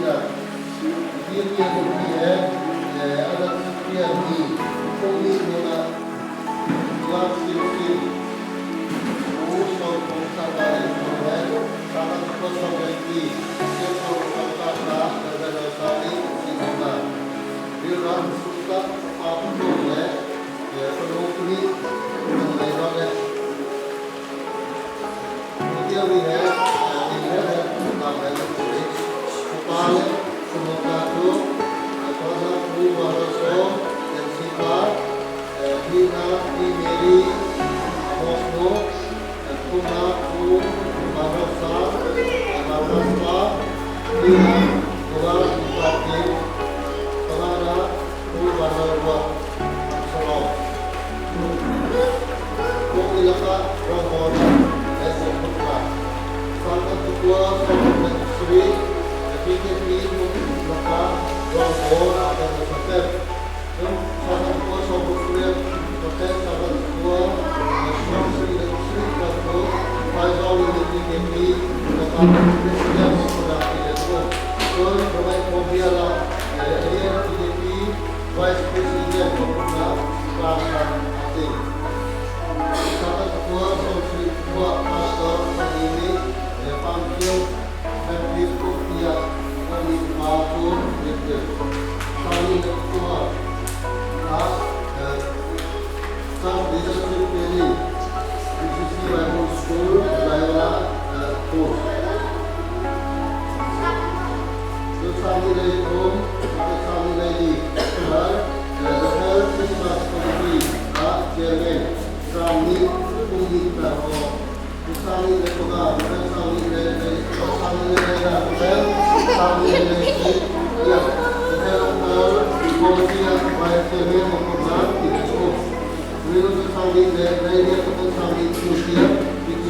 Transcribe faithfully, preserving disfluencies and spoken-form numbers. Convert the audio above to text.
Tina. Tina, Tina, Tina, eh, anak Tina ni, kong ni mona, lak sim sim. U song kong sa ba le kong eh, sa ba kong sa ba ki, sia kong kong sa ba, sa ba sa ni, si mona. Bil ram sukta, pa kong eh, eh, kong ni, kong eh, kong eh. Pu Vanlalruat Salawng. Kong ni lakah rawngbawl leh sawmthum kha. Sangkhat zakua sawmruk leh sari, P K P kong ni lakah rawngbawl a kan sakter. Sangkhat zakua sawmruk leh sari, sangkhat zakua sawmsarih leh sari kha chu Phaizawng ni P K P lakah president kong ni lakah. Chun, Ramai Khawbiala, eh, P K P Vice President kong ni lakah, kan kan ati. Sangkhat zakua sawmsarih zakua pastor kan ni, eh, Pamthir Baptist Khawpia kan ni ma chu ati. Sangni leh zakua, ah, eh, Staff Leadership Training, B C C Bible School, Zaiona, eh, Post. Sangni leh thum, sangni leh li, eh, eh, Bethel Christmas Committee, ah, Chairman, sangni, kum ni ta ko. Sangni leh panga, sangni leh, sangni leh, sangni leh, ya, Bethel, eh, Committee, ah, Vice Chairman, Real sangni leh, leh, leh, sangni, leh, leh,